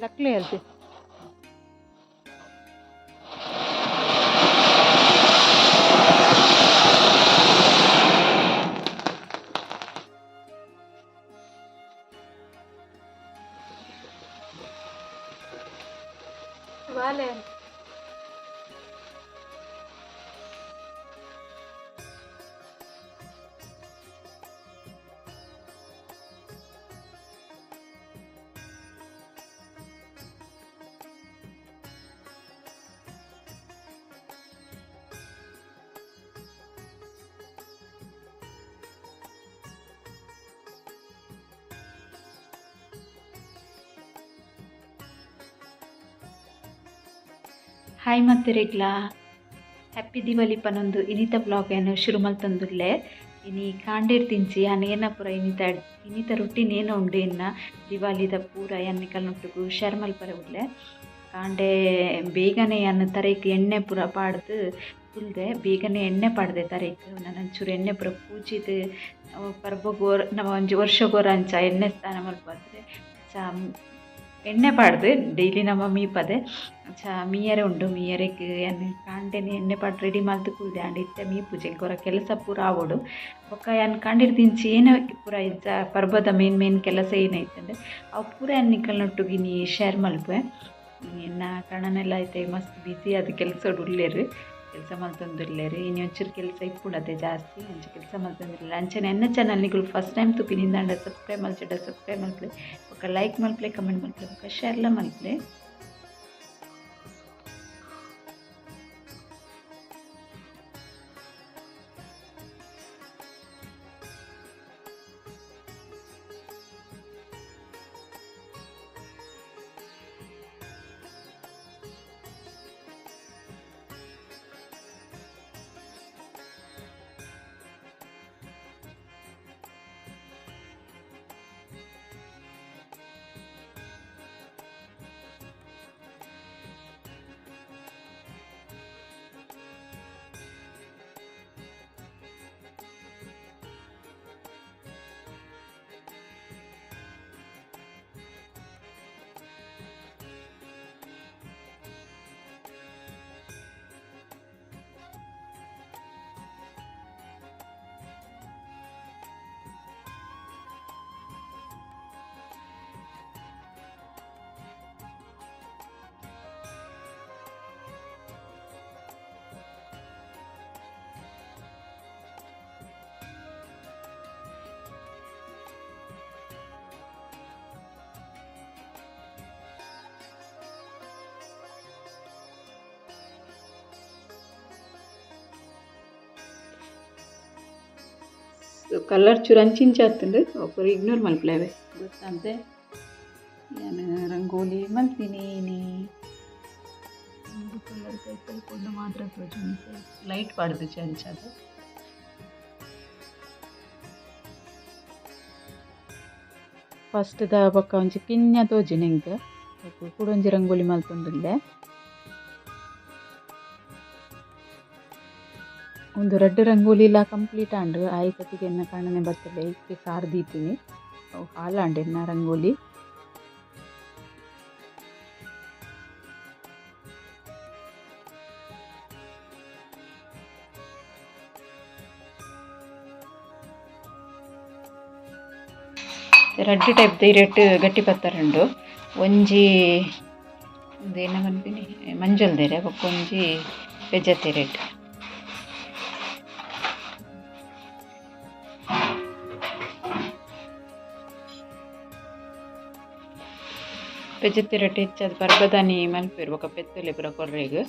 ಲಕ್ಲೆ ಅಲ್ತೆ. ಬಾಲೆ. Hi ಮತ್ತೆರೆಗ್ಲಾ happy Diwali ಪನೊಂದು ಇನಿತ blog ಏನು ಶುರು ಮಲ್ತೊಂದುಲ್ಲೆ. ಇನಿ ಕಾಂಡೇರ್ ತಿಂಚಿ ಯಾನ್ ಏನ ಪೂರ ಇನಿತ ಇನಿತ ರುಟೀನ್ ಏನ ಉಂಡು ಎನ್ನ ದಿವಾಲಿದ ಪೂರ ಯಾನ್ ನಿಕಲ್ನೊಟ್ಟುಗು ಶೇರ್ ಮಲ್ಪರೆ ಉಲ್ಲೆ. ಕಾಂಡೆ ಬೇಗನೆ ಯಾನ್ ತರೆಕ್ ಎಣ್ಣೆ ಪೂರ ಪಾಡ್ದು ಕುಲ್ದೆ, ಬೇಗನೆ ಎಣ್ಣೆ ಪಾಡ್ದೆ ತರೆಕ್. ನನ ಒಂಚೂರು ಎಣ್ಣೆ ಪೂರ ಪೂಜಿದ್ ಪರ್ಬೊಗು ನಮ ಒಂಜಿ ವರ್ಷಗೊರ ಅಂಚ ಎಣ್ಣೆ ಸ್ನಾನ ಮಲ್ಪುವಾತ್ರೆ ಚ ಎಣ್ಣೆ ಪಾಡ್ದು ಡೈಲಿ ನಮ ಮೀಪದೆ ಅಂಚ ಮೀಯರೆ ಉಂಡು. ಮೀಯರೆಗ್ ಯಾನ್ ಕಾಂಡೆನೆ ಎಣ್ಣೆ ಪಾಡ್ ರೆಡಿ ಮಲ್ತ್ ಕುಲ್ದೆ. ಆಂಡ ಇತ್ತೆ ಮೀಪುಜಿ, ಎಂಕ್ ಕೆಲಸ ಪೂರ ಆವೊಡು. ಬೊಕ್ಕ ಯಾನ್ ಕಾಂಡೆರ್ದಿಂಚಿ ಏನ ಪೂರ ಇಂಚ ಪರ್ಬದ ಮೇನ್ ಮೇನ್ ಕೆಲಸ ಏನೈತಂಡ್ ಅವು ಪೂರ ಯಾನ್ ನಿಕಲ್ನೊಟ್ಟುಗು ಇನಿ ಶೇರ್ ಮಲ್ಪುವೆ. ಎನ್ನ ಕಣನೆಲ್ಲ ಇತ್ತೆ ಮಸ್ತ್ ಬ್ಯುಸಿ ಆದ್ ಕೆಲಸೊಡು ಉಲ್ಲೆರ್, ಕೆಲಸ ಮಲ್ತೊಂದುಲ್ಲೆರ್. ಇನಿ ಒಂಚೂರು ಕೆಲಸ ಇಪ್ಪುಂಡತೆ ಜಾಸ್ತಿ, ಅಂಚ ಕೆಲಸ ಮಲ್ತೊಂದುಲ್ಲೆರ್. ಅಂಚನೆ ಎನ್ನ ಚಾನಲ್ ನಿಕುಲು ಫಸ್ಟ್ ಟೈಮ್ ತೂಪಿನಿಂದಾಂಡ ಸಬ್ಸ್ಕ್ರೈಬ್ ಮಲ್ಚಡ ಸಬ್ಸ್ಕ್ರೈಬ್ ಮಲ್ಪುಲೆ, ಬೊಕ್ಕ ಲೈಕ್ ಮಲ್ಪುಲೆ, ಕಮೆಂಟ್ ಮಲ್ಪುಲೆ, ಬೊಕ್ಕ ಶೇರ್ಲ ಮಲ್ಪುಲೆ. ಕಲರ್ ಚೂರು ಅಂಚಿಂಚ ಆತುಂಡು, ಒಬ್ಬರು ಇಗ್ನೋರ್ ಮಲ್ಪುಲೆವೆ ಗೊತ್ತಂತೆ. ಯಾನ್ ರಂಗೋಲಿ ಮಲ್ತಿನಿ ಇನಿ. ಕಲರ್ ಕೈತಲ್ ಪೋಂಡ ಮಾತ್ರ ತೋಜುಂಡು, ಲೈಟ್ ಪಾಡ್ದುಜಿ ಅಂಚಾದ್. ಫಸ್ಟ್ ದ ಬೊಕ್ಕ ಒಂಜಿ ಕಿನ್ಯ ತೋಜಿನ ಎಂಕ್ ಕುಡೊಂಜಿ ರಂಗೋಲಿ ಮಲ್ತೊಂದುಲ್ಲೆ. ಒಂದು ರಡ್ಡ್ ರಂಗೋಲಿಲ ಕಂಪ್ಲೀಟ್ ಆಂಡ್. ಆಯಿತತಿಗೆ ಎನ್ನ ಕಣ್ಣನೆ ಬತ್ತಲೆ ಇತ್ತೆ ಕಾರ್ ದೀತಿನಿ ಅವು ಹಾಲಾಂಡ್ ಎನ್ನ ರಂಗೋಲಿ. ರಡ್ಡ್ ಟೈಪ್ ದ ಇರೆಟ್ ಗಟ್ಟಿ ಪತ್ತರುಂಡು. ಒಂಜಿ ಉಂದು ಏನ ಪನ್ಪಿನಿ ಮಂಜೊಲ್ದೆರೆ, ಬೊಕ್ಕ ಒಂಜಿ ಪೆಜತಿರೆಟ್. ಪೆಜತಿರೆಟ್ ಹೆಚ್ಚಾದ್ ಪರ್ಬದಾನಿ ಮಲ್ಪೆರ್ ಬೊಕ್ಕ ಪೆತ್ತೊಲೆ ಪೂರ ಕೊರ್ರೆಗ್.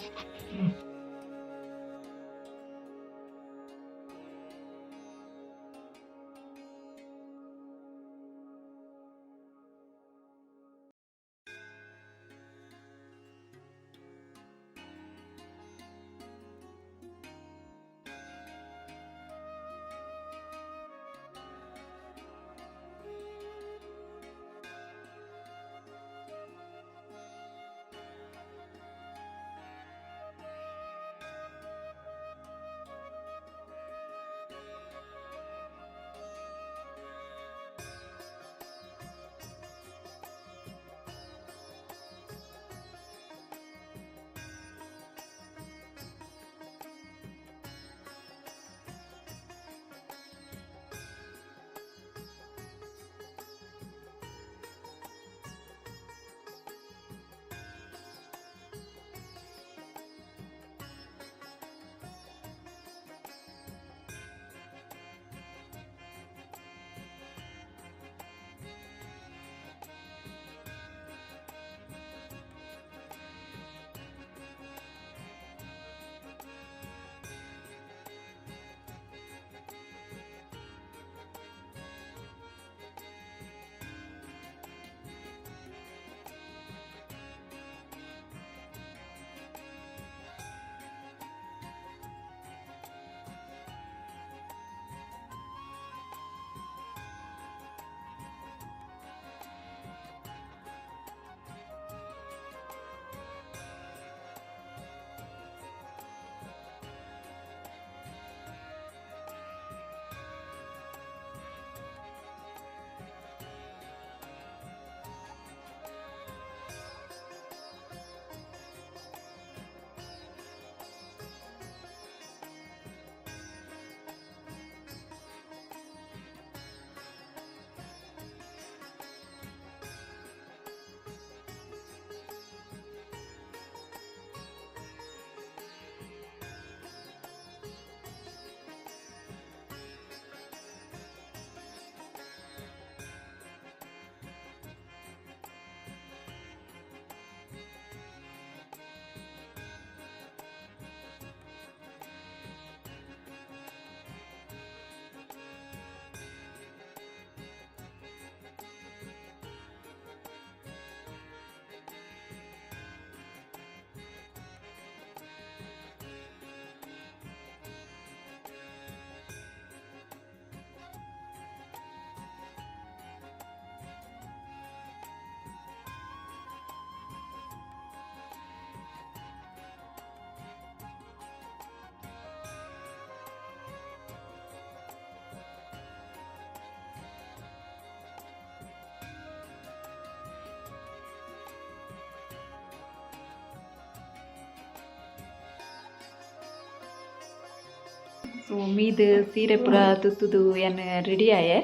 ಸೊ ಮೀದು ಸೀರೆ ಪೂರ ತುತ್ತುದು ಯಾನ್ ರೆಡಿ ಆಯೆ.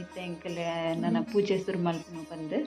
ಇತ್ತೆ ಎಂಕಲ್ ನನ ಪೂಜೆ ಶುರು ಮಲ್ಪುನು ಬಂದು.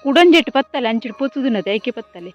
ಕುಡಂಜೆಟ್ ಪತ್ತಲೆ ಅಂಚಿಡ್ ಪೊತ್ತುದುನತೆ ಐಕೆ ಪತ್ತಲೆ.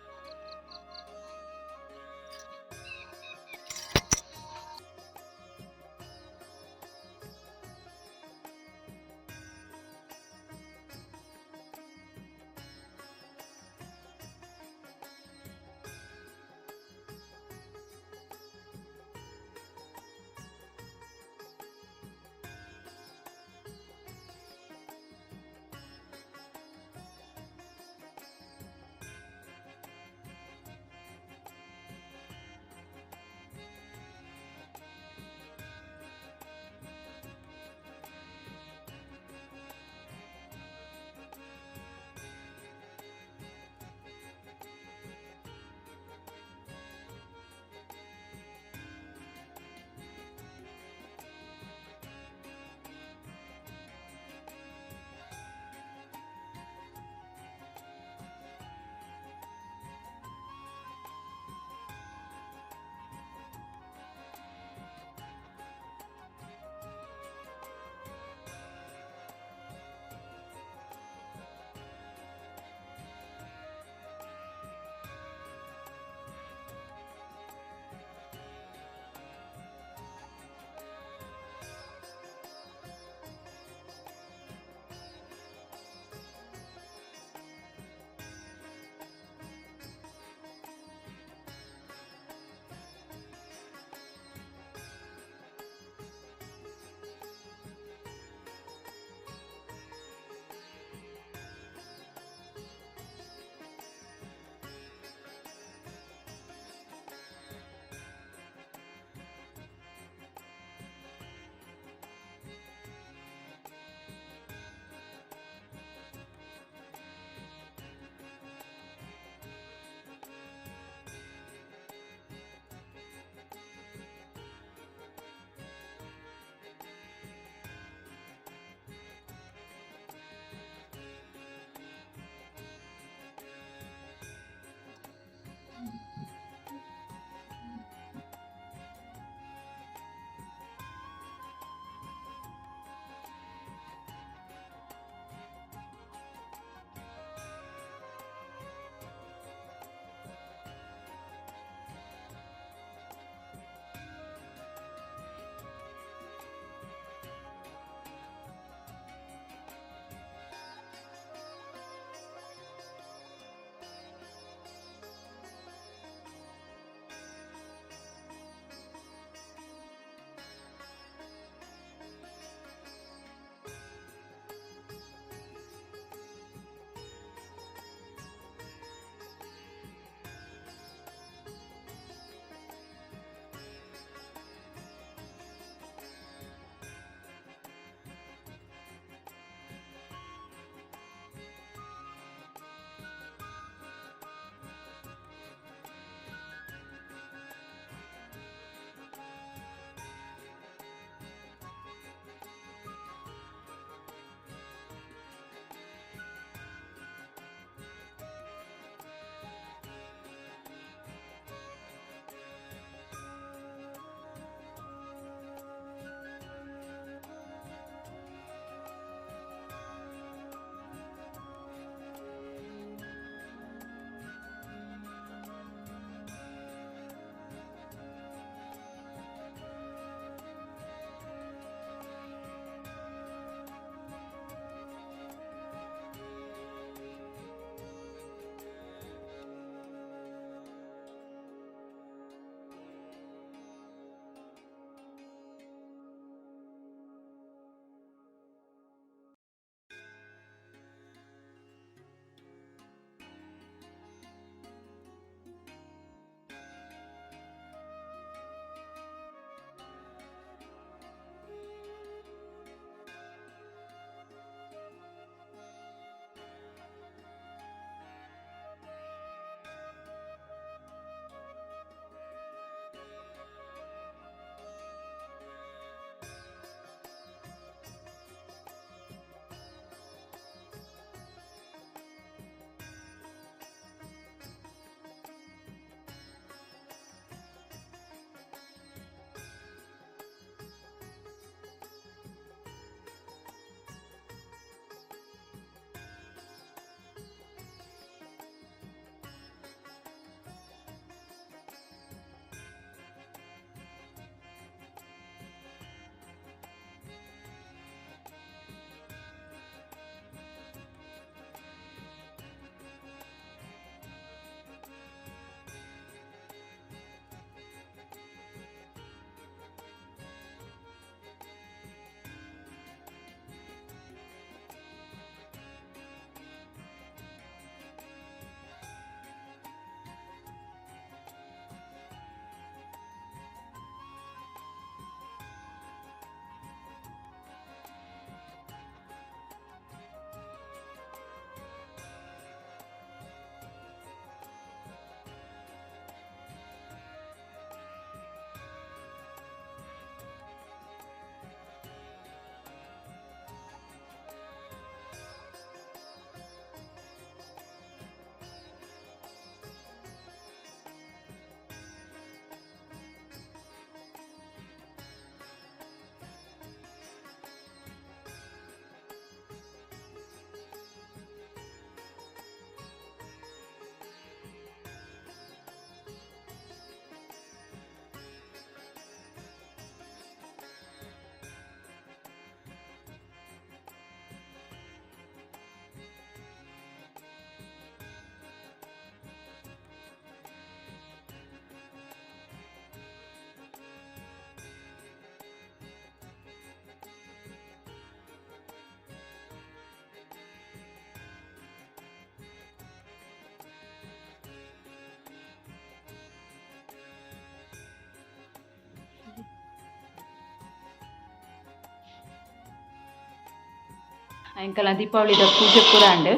ಎಂಕಲ ದೀಪಾವಳಿದ ಪೂಜೆ ಪೂರ ಆಂಡ್.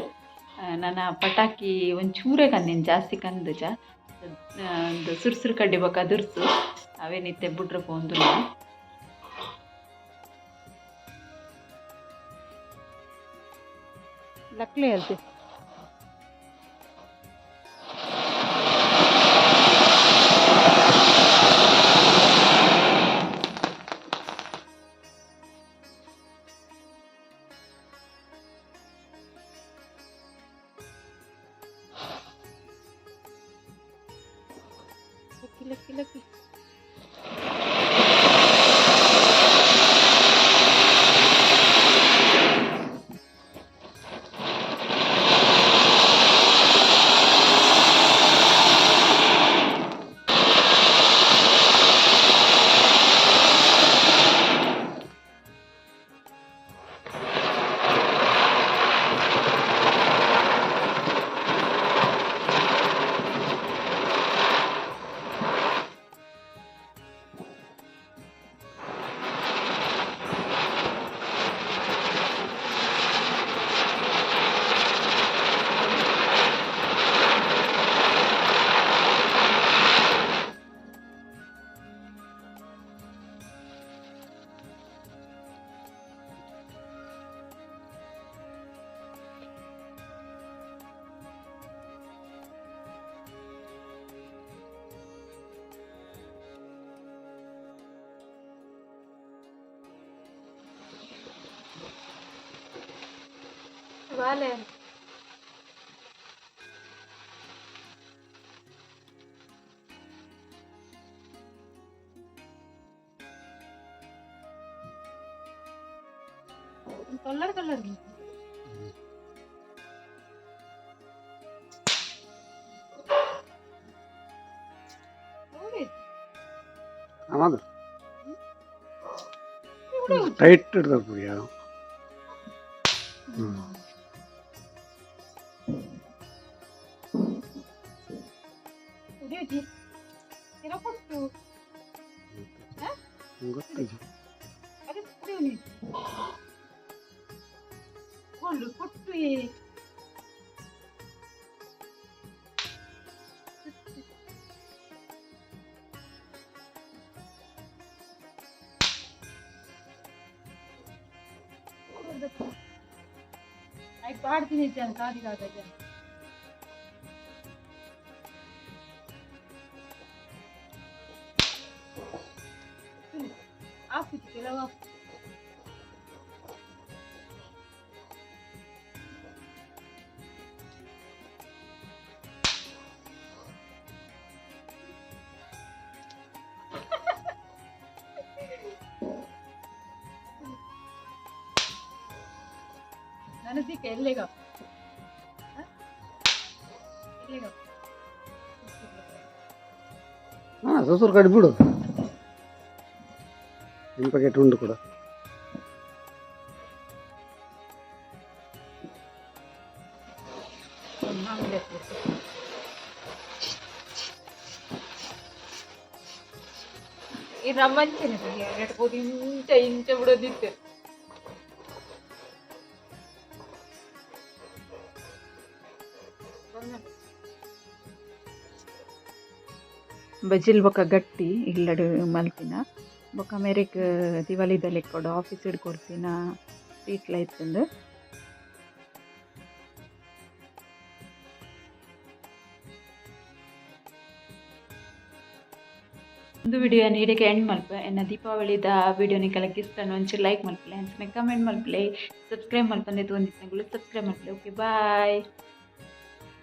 ನನ ಪಟಾಕಿ ಒಂಚೂರೇ ಕಂದಿನಿ, ಜಾಸ್ತಿ ಕಂದುಜ. ಒಂದು ಸುರ್ಸುರು ಕಡ್ಡಿ ಬೊಕ್ಕ ದುರ್ಸು ಅವೇನಿತ್ತೆ ಬುಡ್ರ ಪೋಂದುಲ್ಲ. ಲಕ್ಲೆ ಅಲ್ತೆ. Lucky lucky lucky. ಬಾಲೆ. Colour colour. আমাদের ಟೈಟ್ ಹಿಡ್ದಪ್ಪ. ಗೊತ್ತಿಲ್ಲ. ಪಾಡ್ತೀನಿ ಕಾದಿ ಕಾದ. ಆಫ್ ಕೆಲವು. ನನಸಿಕ ಎಲ್ಲಿಗ ಎಲ್ಲಿಗ? ಹಾಂ, ಸುಸುರು ಕಡೆ ಬಿಡು. ನಿಮ್ಮ ಪ್ಯಾಕೆಟ್ ಉಂಟು ಕೂಡ. ಈ ರಮ್ಮಂಚನೆ ನೆಟ್ಬೋದು ಇಂಚ ಇಂಚ ಬಿಡೋದಿತ್ತು. ಬಜಿಲ್ ಬೊಕ ಗಟ್ಟಿ ಇಲ್ಲಡ್ ಮಲ್ತಿನ. ಬೊಕ ಮೇರೆಗ್ ದಿವಾಳಿದ ಲೆಕ್ಕೊಡು ಆಫೀಸ್ ಕೊರ್ಪಿನ ಸ್ವೀಟ್ಲ ಇತ್ತುಂಡು. ಒಂದು ವಿಡಿಯೋ ಇಡೆಗೆ ಎಂಡ್ ಮಲ್ಪ. ಎನ್ನ ದೀಪಾವಳಿದ ವಿಡಿಯೋ ನಿಕಲಕ್ಕೆ ಇಷ್ಟ ಒಂಚೂರು ಲೈಕ್ ಮಲ್ಪಲೆ, ಅಂಚನೆ ಕಮೆಂಟ್ ಮಲ್ಪಲೆ, ಸಬ್ಸ್ಕ್ರೈಬ್ ಮಲ್ಪಂದೆ ತೂವೊಂದಿತ್ತಿನಕುಲು ಸಬ್ಸ್ಕ್ರೈಬ್ ಮಲ್ಪಲೆ. Okay, bye.